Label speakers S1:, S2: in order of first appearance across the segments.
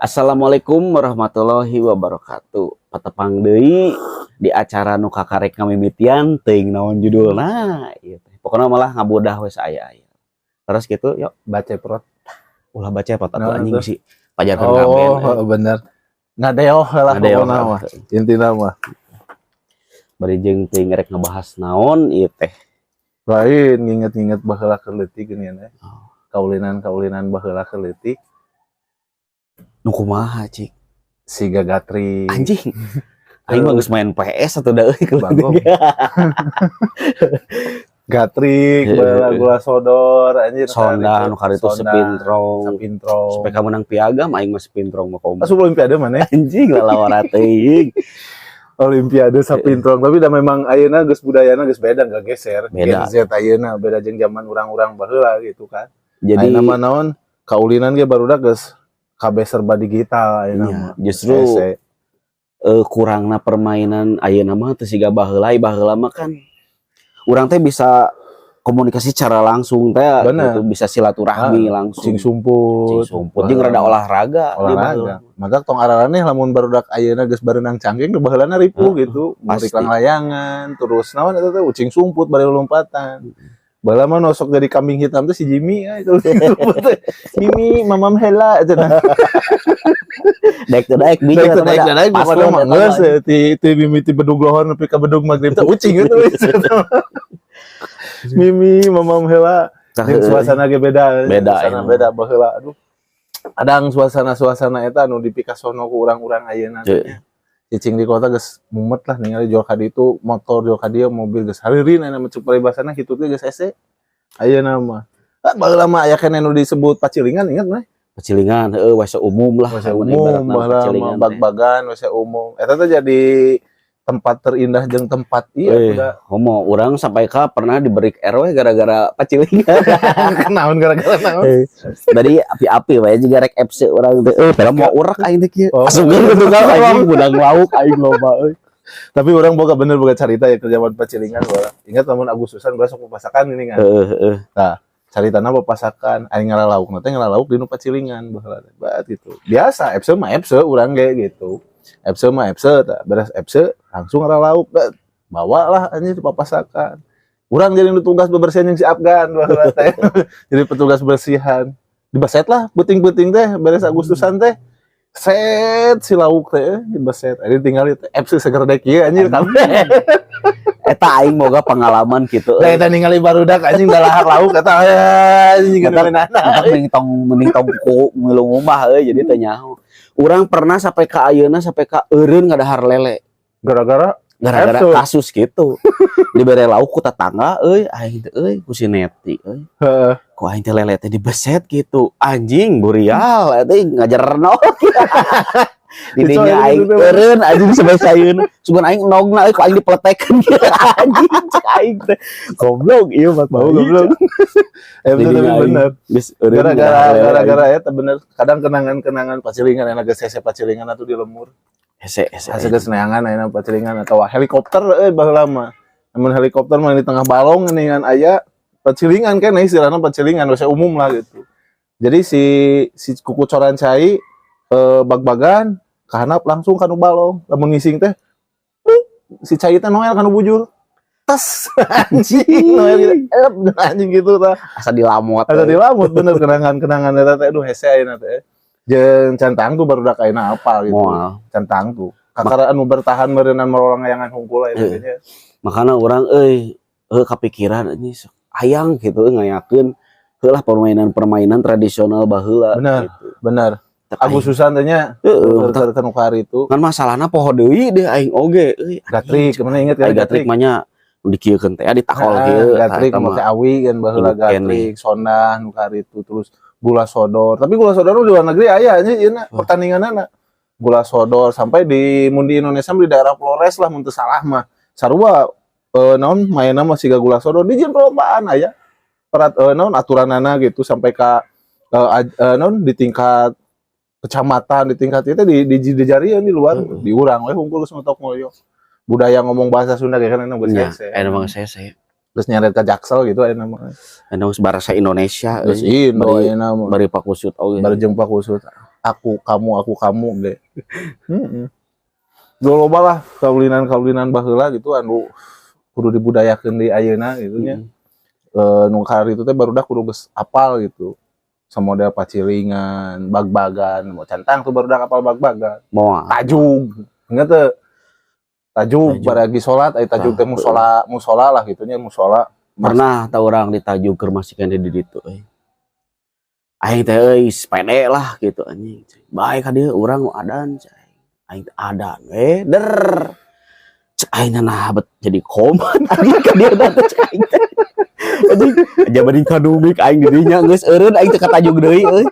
S1: Assalamualaikum warahmatullahi wabarakatuh. Patepang deui di acara nu kakarek ngamimitian teuing naon judulna ieu teh. Pokokna malah ngabodah we saaya-aya. Terus gitu yuk.
S2: Baceprot.
S1: Ulah baca atuh.
S2: Nah,
S1: anjing
S2: tuh.
S1: Si pajarkeun kabeh.
S2: Oh, bener. Ngadeoh lah.
S1: Ngadeoh.
S2: Pokokna mah. Intina mah.
S1: Bari jeung teuing rek ngebahas naon ieu teh.
S2: Lain nginget-nginget baheula keur leutik geuning teh.
S1: Oh.
S2: Kaulinan-kaulinan baheula keur leutik.
S1: Nu kumaha, Cik?
S2: Siga gatrik.
S1: Anjing. Aing mah geus main PS atuh da euy.
S2: Bagong. Gatrik, baheula gula sodor anjir.
S1: Sonda nu karitu.
S2: Sonda,
S1: sepintrong.
S2: Sepintrong.
S1: Sampai ka menang piagam aing mah sepintrong mah komo.
S2: Asup olimpiade mana?
S1: Anjing, lalawara teuing.
S2: Olimpiade sapintrong, tapi dah memang ayeuna geus budayana geus beda, enggak geser.
S1: Beda.
S2: Gen Z ayeuna beda jeung zaman urang-urang baheula gitu kan.
S1: Jadi
S2: ayeuna mah naon kaulinan ge barudak geus kabeh serba digital ayeuna
S1: Iya,
S2: mah.
S1: Justru
S2: Hese.
S1: Kurangna permainan ayeuna mah teu siga baheula. Baheula mah kan urang teh bisa komunikasi secara langsung teh gitu, bisa silaturahmi langsung.
S2: Cing sumput.
S1: Cing sumput jeung rada olahraga di
S2: olahraga.
S1: baheula.
S2: Maka tong araraneh lamun barudak ayeuna geus barenang cangkeng teh baheulana ripuh gitu. Murik layangan, terus naon eta teh ucing sumput bari lompatan. Baheula mah nu sok jadi kambing hitam teh si Jimmy ya, itu ucing sumput teh. Mimi mamam hela cenah.
S1: Daek teu daek bijil
S2: Daek teu
S1: eta mah
S2: daek
S1: da.
S2: daek pokokna
S1: Paslon
S2: mah
S1: eta mah.
S2: Geus ti ti mimiti bedug lohor nepi ka bedug magrib teh ucing itu. Mimi mamam hela.
S1: Tah,
S2: Jeung suasana ge beda.
S1: Beda,
S2: suasana
S1: emang.
S2: Beda baheula, aduh. Kadang suasana-suasana eta anu dipikasono ku urang-urang ayeuna teh nya. Cicing di kota geus mumet lah, ningali jual ka ditu motor, jual ka dieu mobil, geus haririn ayeuna mah cuk paribasana kitu teh geus hese. Ayeuna mah. Ah, baheula mah aya keneh nu disebut pacilingan, ingat mah?
S1: Pacilingan, heueuh, WC umum lah.
S2: WC
S1: Mun
S2: umum
S1: ibaratna
S2: baheula mah.
S1: pacilingan teh.
S2: Bag-bagan WC umum. Eta teh jadi tempat terindah jeung tempat iya udah.
S1: Homo urang sampai ka pernah diberi RW gara-gara pacilingan.
S2: Naon, gara-gara naon?
S1: Dari api-api wae juga rek FC urang teh. Eh, padahal mau urak aing teh kieu.
S2: Oh.
S1: Asupkeun ke tukang anjing budang lauk aing loba euy.
S2: Tapi urang boga bener boga carita ya ke zaman pacilingan baheula. Ingat lamun Agustusan baheula sok papasakan ini kan.
S1: Heeh, heeh.
S2: Caritana papasakan aing ngalalauk teh ngalalauk di nu pacilingan baheula teh. Bat gitu. Biasa FC mah FC urang ge gitu. FC mah FC tah, beres FC langsung ngalalauk bet. Bawa lah anjir papasakan. Urang jadi nu tugas bebersihan jeung si Afgan baheula teh. Jadi petugas bersihan. Dibeset lah beuting-beuting teh beres Agustusan teh. Set si lauk teh dibeset. Ini tinggal itu FC segerdek ieu anjir kabeh.
S1: Eta aing boga pengalaman gitu.
S2: Da eta ningali barudak anjing dalahar lauk eta anjing
S1: Mata-
S2: geuna.
S1: Mata mending tong ku ngilu ngumah euy, jadi teu nyaho. Urang pernah sampai ka ayeuna sampai ka eureun ngadahar lele.
S2: Gara-gara
S1: Gara-gara
S2: Efsu.
S1: Kasus gitu. Dibere lauk ku tetangga euy, aing teh euy ku si Neti euy. Ku aing teh lele teh dibeset gitu. Anjing burial eta ngajarno. Di dinya
S2: Dicoerin
S1: aing
S2: gitu.
S1: eureun anjing sampai sayeuna. Sugan aing endogna euy ku aing dipeletekeun anjing cek aing teh. Goblok ieu mah.
S2: Bau goblok. Eh, bener,
S1: Didinya
S2: tapi
S1: aing
S2: bener.
S1: geus eureun
S2: Gara-gara
S1: ngadahar lele
S2: gara-gara eta bener. Kadang kenangan-kenangan pacilingan enak geus hese pacilingan atuh di lemur.
S1: aing. Hese hese.
S2: Hese geus neangan ayeuna pacilingan atau helikopter euy baheula mah. Namun helikopter mah di tengah balong geuningan aya pacilingan kan istilahna pacilingan WC umum lah gitu. Jadi si si kukucoran cai bag-bagan kahanap langsung kanu balong, lamun ngising teh si cai teh noel kanu bujur tas anjing noel gitu. Anjing gitu tah.
S1: Asa dilamot.
S2: Asa dilamut bener kenangan-kenangan eta teh, aduh hese ayeuna teh. Jeung can tangtu barudak ayeuna apal gitu.
S1: Moal.
S2: Can tangtu. Kakara anu bertahan meureunnan layangan hungkul ayeuna teh nya.
S1: Makanya urang euy heuh kapikiran anjing sok hayang gitu ngayakeun heulah permainan-permainan tradisional baheula
S2: Bener.
S1: gitu.
S2: Bener.
S1: Tek aing.
S2: Agustusan teh nya.
S1: Heeh,
S2: Keur keur nu itu.
S1: kan masalahna poho deui deh aing oge euy.
S2: Gatrik, kemana inget kan
S1: Ai gatrik mah nya nu dikieukeun teh ditakol
S2: Ah,
S1: kieu.
S2: gatrik
S1: Tah, eta
S2: make
S1: mah.
S2: awi kan baheula.
S1: Hidup keneh.
S2: Gatrik, sondah nu itu terus gula sodor. Tapi gula sodor di luar negeri aya nya ieu na pertandinganna. Gula sodor sampai di mun di Indonesia mah di daerah Flores lah mun teu salah mah. Sarua naon mainna mah siga gula sodor dijieun perlombaan aya. Perat naon aturanana gitu sampai ka naon di tingkat kecamatan, di tingkat itu di dijarieun di luar, di urang we hungkul geus ngotok ngoyo. Budaya ngomong bahasa Sunda kayak kan geus
S1: Nya,
S2: hese.
S1: eta mah hese.
S2: Terus nyeret ke Jaksel gitu ayeuna mah.
S1: Eta geus bahasa Indonesia
S2: Geus
S1: euy.
S2: Indo
S1: Bari
S2: ayeuna mah.
S1: bari pakusut oge.
S2: Bari jeung pakusut. Aku kamu, aku kamu ge. Heeh. Loba lah kaulinan-kaulinan baheula gitu anu kudu dibudayakeun di ayeuna gitu nya. Nu itu teh barudak kudu geus apal gitu. Samodel pacilingan, bag-bagan, mau centang tuh barudak apal bag-bagan.
S1: Moal.
S2: Tajug. Ingat teu? Tajug.
S1: Tajug.
S2: Baragi salat aya tajug teh musola, musola lah gitu nya, musola.
S1: Pernah tau urang ditajug keur masih keneh di ditu euy. Aing teh euy sepede lah gitu, anjing. Bae ka dieu urang nu adan cai. Aing teh adan we der. Cek aing teh nah bet jadi komat anjing ka dieu teh cek aing teh. Anjing jabadin kadumik aing di dinya geus eureun aing teh katajug deui euy.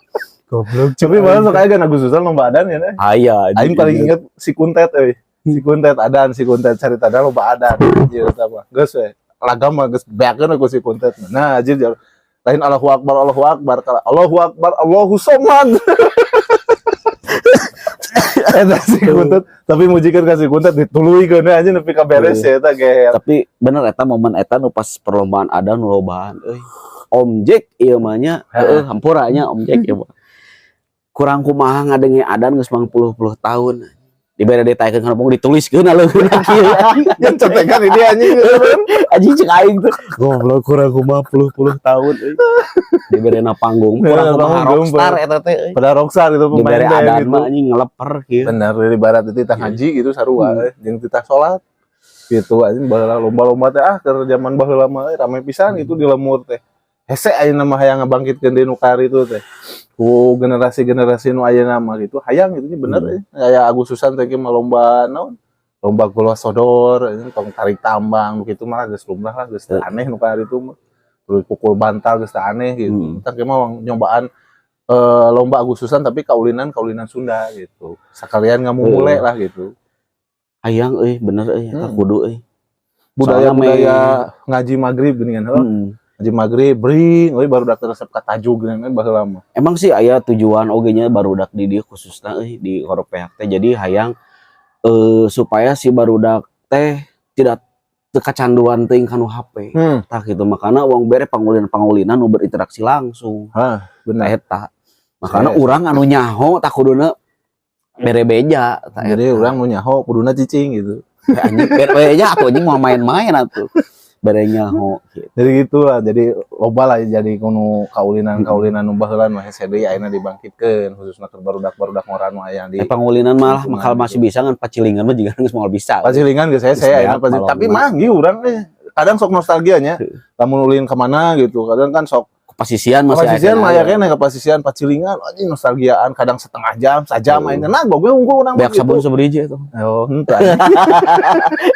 S1: Goblok.
S2: Tapi malah sok aya kan Agustusan lomba adan ya, Neh.
S1: Aya.
S2: Aing paling inget si Kuntet euy. Si Kuntet adan, si Kuntet carita adan lomba adan. Anjir eta mah. Geus we. Lagam mah geus beakeun aku si Kuntet. Nah, anjir lain Allahu Akbar, Allahu Akbar, kalau Allahu Akbar, Allahu Somad. Eta si Kuntet, tapi mujikeun ka si Kuntet dituluykeun we anjir nepi ka beres ya eta geher.
S1: Tapi bener eta momen eta nu pas perlombaan adan nu lobaan euy. Om Jack ieu mah nya, heueuh hampura nya Om Jack ieu mah. Kurang kumaha ngadenge adan geus mangpuluh-puluh tahun. Dibere ditaekeun kana pung dituliskeun aleuheuna kieu.
S2: Yang contekan ini anjing.
S1: Anjing cek aing tuh. Goblok, kurang kumaha puluh-puluh tahun euy. Diberena panggung kurang kumaha rockstar eta teh euy.
S2: Pada rockstar itu pemain
S1: Dibere
S2: band
S1: adan
S2: gitu.
S1: Mah anjing ngeleper kieu.
S2: Bener, dari barat itu titah ngaji gitu sarua jeung titah salat. Gitu anjing baheula lomba-lomba teh ah keur zaman baheula mah rame pisan gitu di lemur teh. Hese ayeuna mah hayang ngabangkitkeun deui nu itu teh. Ku generasi-generasi nu ayeuna mah gitu hayang gitu nya bener Aya Agustusan teh mah lomba naon? Lomba gula sodor, anjing tong tarik tambang nu kitu mah geus lumrah lah, geus teu aneh nu itu mah. Terus pukul bantal geus teu aneh gitu. Tah mah nyobaan lomba Agustusan tapi kaulinan kaulinan Sunda gitu. Sekalian ngamumule lah gitu.
S1: Hayang euy, bener euy, eta kudu euy.
S2: Budaya-budaya ngaji maghrib gini kan, heuh. Ngaji maghrib bring euy barudak resep ka tajug geuning kan baheula mah.
S1: Emang sih aya tujuan oge nya barudak di dieu khususna euy di Koropeak teh, jadi hayang supaya si barudak teh tidak teu kacanduan teuing kanu HP. Tah gitu, makana urang bere pangulinan-pangulinan nu berinteraksi langsung.
S2: Hah, bener.
S1: Eta. Makana
S2: Yes.
S1: urang anu nyaho tah kuduna bere beja tah
S2: Jadi
S1: eta.
S2: Urang nu nyaho kuduna cicing gitu.
S1: Ya, anjing bere beja atuh anjing mau main-main atuh. Bere nyaho gitu.
S2: Jadi gitu lah, jadi loba lah jadi kuno kaulinan-kaulinan nu baheula mah hese deui ayeuna dibangkitkeun khususna keur barudak-barudak ngora nu aya di
S1: Eh, pangulinan malah
S2: lingkungan
S1: makal
S2: gitu.
S1: Masih bisa ngan pacilingan mah juga geus moal bisa.
S2: Pacilingan geus hese
S1: Geus
S2: ayeuna
S1: beak
S2: pasti.
S1: balongna.
S2: Tapi mah urang teh kadang sok nostalgianya lamun ulin ka mana gitu. Kadang kan sok
S1: Pasisian masih
S2: pasisian
S1: aya
S2: mah aya keneh ke pasisian pacilingan anjing nostalgiaan kadang setengah jam sajam aing nah gue unggul urang mah
S1: Beak sabun
S2: gitu.
S1: seberiji itu.
S2: Oh, henteu anjing.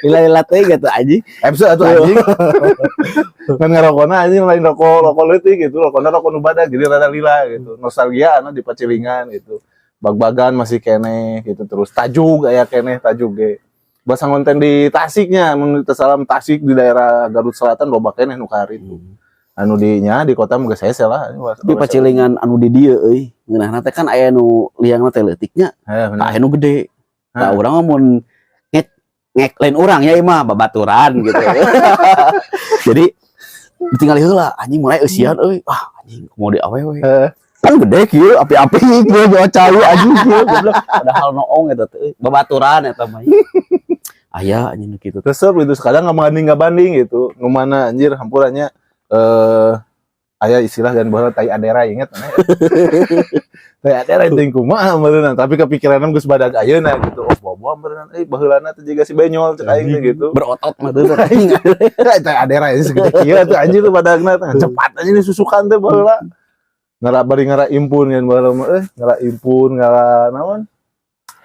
S1: Lila-lila teh gitu anjing.
S2: Epse atuh anjing. Ngan ngarokona anjing lain rokok rokok leutik gitu, rokona rokok nu badag jadi rada lila gitu. Nostalgia anu di pacilingan gitu. Bag-bagan masih keneh gitu, terus tajug aya keneh tajug ge. Bahasa ngonten di Tasiknya, mun teu salah Tasik di daerah Garut Selatan loba keneh nu itu. Anu di nya di kota mah geus hese lah.
S1: Tapi pacilingan anu di dieu euy, ngeunahna teh kan aya nu liangna teh leutiknya,
S2: Heh, bener.
S1: tah aya nu gede. Tah
S2: Hah.
S1: urang mah mun ngek ngek lain urang ya ieu mah babaturan gitu. Jadi ditinggali heula anjing mulai eusian euy. Ah anjing mau di awewe.
S2: Heeh.
S1: Kan gede kieu api-api kieu bawa cai anjing kieu goblok. Padahal noong eta teh euy, babaturan eta mah. Aya anjing nu kitu.
S2: Resep gitu kadang nggak banding nggak banding gitu. Nu mana anjir hampurannya aya istilah dan baheula tai adera inget aneh. Tai adera teuing kumaha meureunna tapi kepikiran geus badag ayeuna gitu. Oh bawa meureunna euy baheulana teh jiga si benyol cek aing teh gitu.
S1: Berotot mah teu anjing.
S2: Tai adera ini segede kieu tuh anjir tuh badagna teh cepat anjir susukan teh baheula. Ngara bari ngara impun kan baheula mah euy ngara impun ngara naon?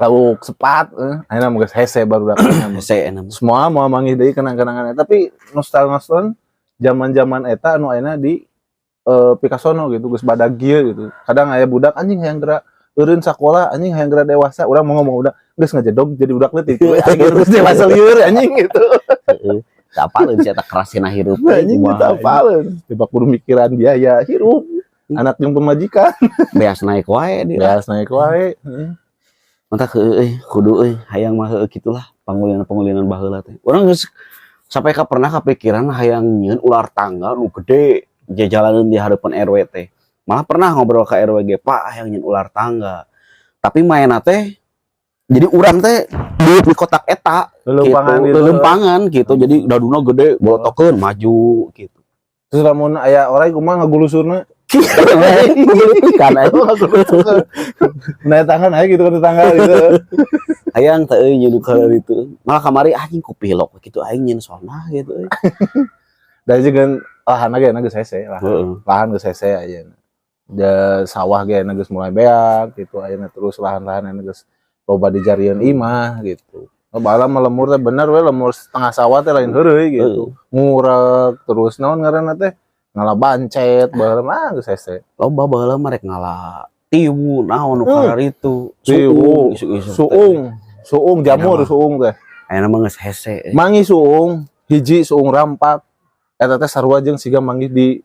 S2: Lauk sepat ayeuna mah geus hese barudak.
S1: Hese enak.
S2: Semua mau manggih deui kenang-kenangan eta tapi nostal-nostal zaman-zaman eta anu ayeuna di Picasso gitu geus badag kieu gitu. Kadang aya budak anjing hayang geura eureun sakola anjing hayang geura dewasa, urang mau ngomong udah geus ngajedog jadi budak leutik we aing geus dewasa lieur anjing gitu.
S1: Heeh. Teu apaleun si eta kerasina hirup teh
S2: Anjing
S1: kumaha.
S2: kita apaleun. Tibak kudu mikiran biaya hirup. Anak jeung pemajikan.
S1: Beas naik wae dia.
S2: Beas naik wae. Heeh.
S1: Mantap euy, kudu euy, hayang mah heueuh kitulah pangulinan-pangulinan baheula teh. Urang geus sampai ka pernah kepikiran hayang nyieun ular tangga nu gede jajalaneun di hadapan RW teh. Malah pernah ngobrol ke RW ge, "Pak, hayang nyieun ular tangga." Tapi mainna teh jadi urang teh duit di kotak eta
S2: Lelempangan
S1: gitu,
S2: gitu.
S1: Lelempangan gitu. Jadi daduna gede, bolotokeun maju gitu.
S2: Terus lamun aya orai kumaha ngagulusurna?
S1: Kan
S2: Ngagulusurna. Naik tangan aya gitu ke tetangga gitu.
S1: Hayang teh euy nyeun kalau itu. Malah kamari anjing ku pilok gitu aing nyeun sona gitu euy.
S2: Da juga lahan ge geus hese lah. Lahan geus hese ayeuna. Da sawah ge geus mulai beak gitu ayeuna, terus lahan-lahan anu geus loba dijarieun imah gitu. Oh, baheula mah lembur teh bener we, lembur setengah sawah teh lain heureuy gitu. Ngurek terus, naon ngaranna teh, ngala bancet baheula mah geus hese.
S1: Loba baheula mah rek ngala tiwu naon nu itu.
S2: Tiwu.
S1: Isuk-isuk teh.
S2: Suung, suung jamur.
S1: Ayeuna mah.
S2: Suung teh.
S1: Ayeuna mah geus hese.
S2: Manggih suung, hiji suung rampak. Eta teh sarua jeung siga manggih di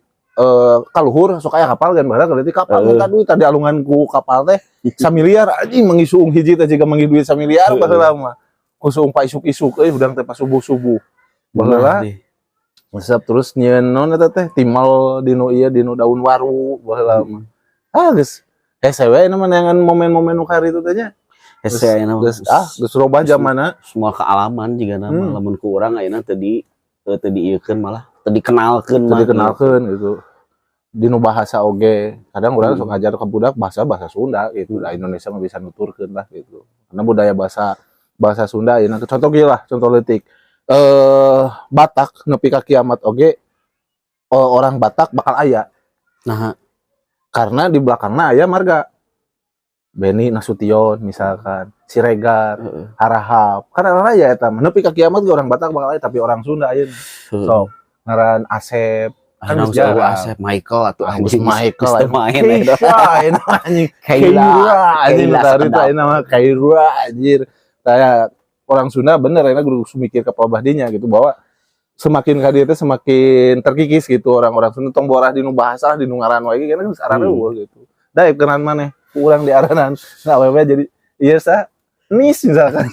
S2: kaluhur sok aya kapal kan baheula, kalau kapal minta duit tadi alungan ku kapal teh samiliar. Anjing, manggih suung hiji teh jiga manggih duit samiliar baheula mah. Ku suung pa isuk-isuk euy, hudang teh pas subuh-subuh. Baheula
S1: Deh.
S2: resep terus nyieun naon eta teh, timal dinu ieu, dinu daun waru baheula mah. Ah, geus hese we mah neangan momen-momen nu kitu teh nya.
S1: Hese ayeuna mah.
S2: Geus ah, geus robah zamanna.
S1: Semua kealaman juga nama lamun ku urang ayeuna teu di teu diieukeun, malah teu dikenalkeun
S2: Teu
S1: mah.
S2: Dikenalkeun gitu. Dinu bahasa oge, kadang urang sok ngajar ke budak bahasa bahasa Sunda gitu. Lah, Indonesia mah bisa nuturkeun lah gitu. Karena budaya bahasa bahasa Sunda ayeuna, contoh kieu lah, contoh leutik. Batak nepi ka kiamat oge orang Batak bakal aya
S1: Nah,
S2: karena di belakangna aya marga Benny Nasution misalkan, Siregar, Harahap. Kan aya eta mah. Nepi ka kiamat ge orang Batak bakal aya, tapi orang Sunda ayeuna. Sok ngaran Asep kan
S1: Kan
S2: geus jarang.
S1: Asep Michael atau
S2: Agus
S1: anjing
S2: Michael
S1: geus teu main eta.
S2: Keisha ayeuna anjing.
S1: Kaila.
S2: Kaira anjing.
S1: Kaila
S2: Tadi
S1: sekedap.
S2: ayeuna mah Kaira anjir. Saya orang Sunda bener ayeuna kudu mikir ke dinya gitu, bahwa semakin ka dieu teh semakin terkikis gitu orang-orang Sunda, tong borah dinu bahasa, dinu ngaran wae kan geus arareuweuh gitu. Da kenan maneh ku urang diaranan. Nah, awewe jadi ieu sa nis misalkan.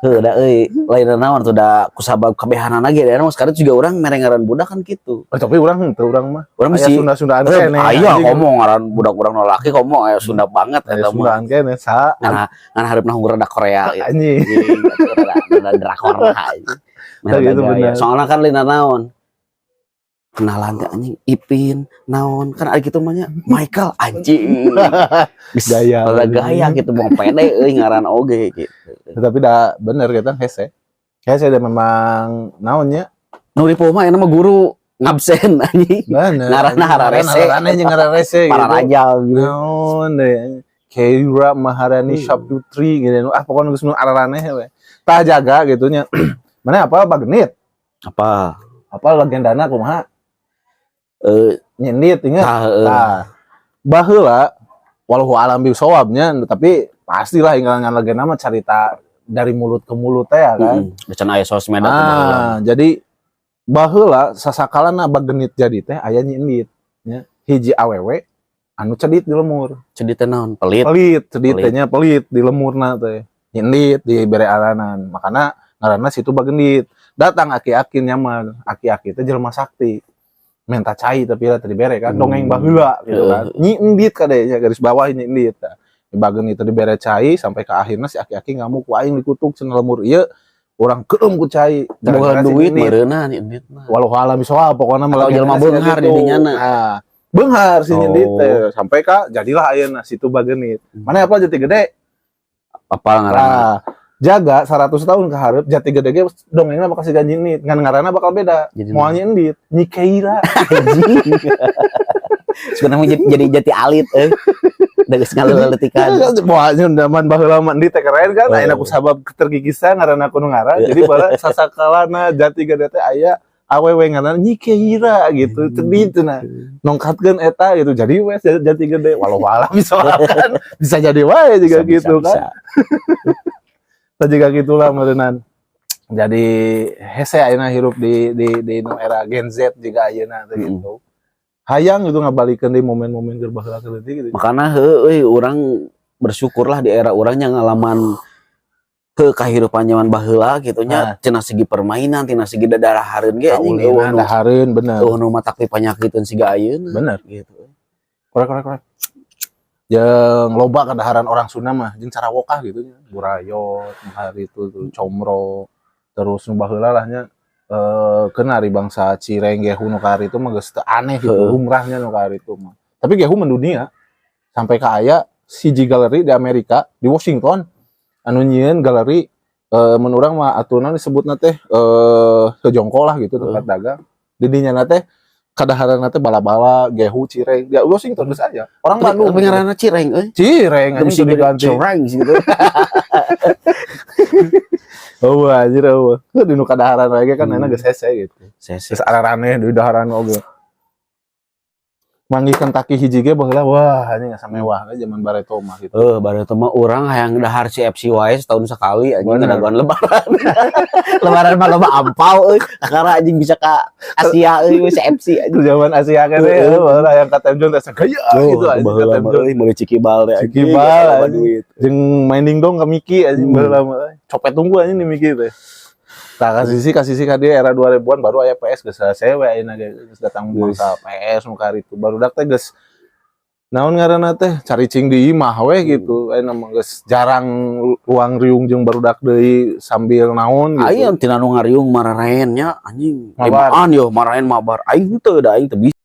S1: Heuh da euy, lain naon tuh da kusabab kabehanana ge da sekarang juga urang mere ngaran budak kan gitu.
S2: Oh, tapi urang henteu, urang mah.
S1: Urang
S2: Aya
S1: mesti
S2: Sunda-Sundaan keneh.
S1: Aya
S2: anjing.
S1: Komo ngaran budak urang nu lalaki, komo aya Sunda banget
S2: Aya
S1: eta mah.
S2: Sundaan keneh sa
S1: Ngan ngan hareupna hungur rada Korea gitu.
S2: Anjing.
S1: Anjing, rada rada drakor lah anjing.
S2: Nah, gitu
S1: Rada gaya.
S2: Bener.
S1: Soalnya kan lain naon. Kenalan teh anjing Ipin naon kan ada gitu mah nya, Michael anjing. Geus
S2: Gaya.
S1: rada gaya gitu, mau pede euy ngaran oge gitu.
S2: Tapi da bener gitu hese. Hese da memang naonnya.
S1: Nu ripuh mah mah guru ngabsen anjing.
S2: Bener.
S1: Ngaranna hararese.
S2: Ngaranna jeung ngararese
S1: Para
S2: gitu.
S1: raja gitu.
S2: Naon deh. Keira Maharani Syaputri gitu. Ah, pokoknya geus nu araraneh we. Tah jaga gitu nya. Mana apa Bagenit?
S1: Apa?
S2: Apa legendana kumaha?
S1: Eh
S2: Nyindit inget.
S1: Tah heueuh.
S2: Tah. Baheula walau alam bisawabnya, tapi pastilah inggalan legenda mah carita dari mulut ke mulut teh ya kan.
S1: Heeh. Can aya sosmed atuh baheula.
S2: Ah, jadi baheula sasakalana Bagenit jadi teh aya nyindit nya. Hiji awewe anu cedit di lemur.
S1: Cedit teh naon? Pelit.
S2: Pelit, cedit
S1: Pelit.
S2: teh nya, pelit di lemurna teh. Nyindit dibere aranan. Makana ngaranna situ Bagendit. Datang aki-aki nyaman, aki-aki teh jelema sakti. Minta cai tapi lah teu dibere kan, dongeng baheula gitu kan. Nyindit kade nya, garis bawah nyindit. Tah. Di Bagendit teh dibere cai sampai ke akhirnya si aki-aki ngamuk, ku aing dikutuk cenah, lemur ieu urang keum ku cai.
S1: Boga
S2: Gara-gara si
S1: duit
S2: Nyindit.
S1: meureunna nyindit mah.
S2: Walau alam bisawab pokoknya
S1: Atau jelema beunghar di dinya na.
S2: Nah, beunghar si Nyindit teh sampai ka jadilah ayeuna situ Bagenit. Mana apa Jati Gede?
S1: Apa ngaranna?
S2: Nah, jaga 100 tahun ke hareup Jati Gede ge dongengna bakal siga Nyindit, ngan ngaranna bakal beda.
S1: Jadi
S2: Moal Nyindit, Nyi Keira.
S1: Sebenarnya jadi jati alit euy. Da geus ngaleuleutikan.
S2: Moal zaman baheula mah Ndit teh keren kan,
S1: Oh.
S2: ayeuna ku sabab keterkikisan ngaranna kudu ngaran. Jadi bala sasakalana Jati Gede teh aya awewe ngaranna Nyi Keira gitu, cedit cenah. Nongkatkeun eta gitu, jadi wes Jati Gede. Walau alam bisa kan, bisa jadi wae juga
S1: Bisa,
S2: gitu
S1: bisa,
S2: kan.
S1: Bisa.
S2: Juga gitulah meureunan. Jadi hese ayeuna hirup di nu era Gen Z juga ayeuna teh gitu. Hayang gitu ngabalikeun di momen-momen keur baheula leutik gitu.
S1: Makana heueuh euy, urang bersyukurlah di era urang nya ngalaman ke kahirupan zaman baheula gitu nya, tina segi permainan, tina segi dadarahareun ge anjing euweuh
S2: Kaulinan
S1: nu
S2: dahareun bener.
S1: Euweuh nu matak panyakiteun siga ayeuna
S2: Bener.
S1: gitu.
S2: Korek korek korek. Jeung loba kadaharan orang Sunda mah jeung cara wokah gitu nya. Burayot, hari itu tuh comro, terus nu baheula lah nya kena ari bangsa cireng, gehu nu itu mah geus teu aneh gitu, lumrahnya nu itu mah. Tapi gehu mendunia sampai ka aya siji galeri di Amerika, di Washington, anu nyieun galeri mun urang mah atuh disebutna teh sejongko lah gitu, tempat dagang. Di dinya teh kadaharan teh bala-bala, gehu, cireng. Di Washington geus aya. Orang Bandung.
S1: Tapi ngaranna cireng euy.
S2: Cireng anjing
S1: Bisa
S2: tuh diganti.
S1: Cireng sih gitu.
S2: Oh anjir, oh. Di nu kadaharan lagi kan enak geus hese gitu.
S1: Sese.
S2: Geus araraneh di daharan oge. Manggih Kentucky hiji ge baheula, wah anjing, asa mewah we zaman bareto mah gitu.
S1: Eh, baru mah urang hayang dahar CFC wae setahun sekali anjing, ngadagoan lebaran. Lebaran mah loba ampau euy. Kakara anjing bisa ka Asia euy CFC anjing.
S2: Zaman Asia kan ya, baheula yang ka Timezone teh gaya gitu anjing ka
S1: Baheula mah
S2: Timezone.
S1: euy meuli cikibal teh anjing.
S2: Cikibal,
S1: Loba
S2: anjing.
S1: duit.
S2: Jeung main dingdong ka Miki anjing baheula mah. Copet tunggu anjing di Miki teh. Tah, kasih sisi ka dia era 2000-an baru aya PS, geus selesai we ayeuna ge geus datang bangsa PS nu itu. Barudak teh geus naon ngaranna teh, caricing di imah we gitu. Ayeuna mah geus jarang ruang riung jeung barudak deui sambil naon gitu.
S1: Aing tina nu ngariung mararaen nya anjing.
S2: Mabar.
S1: Limaan yo maraen mabar. Aing teu da, aing teu bisa.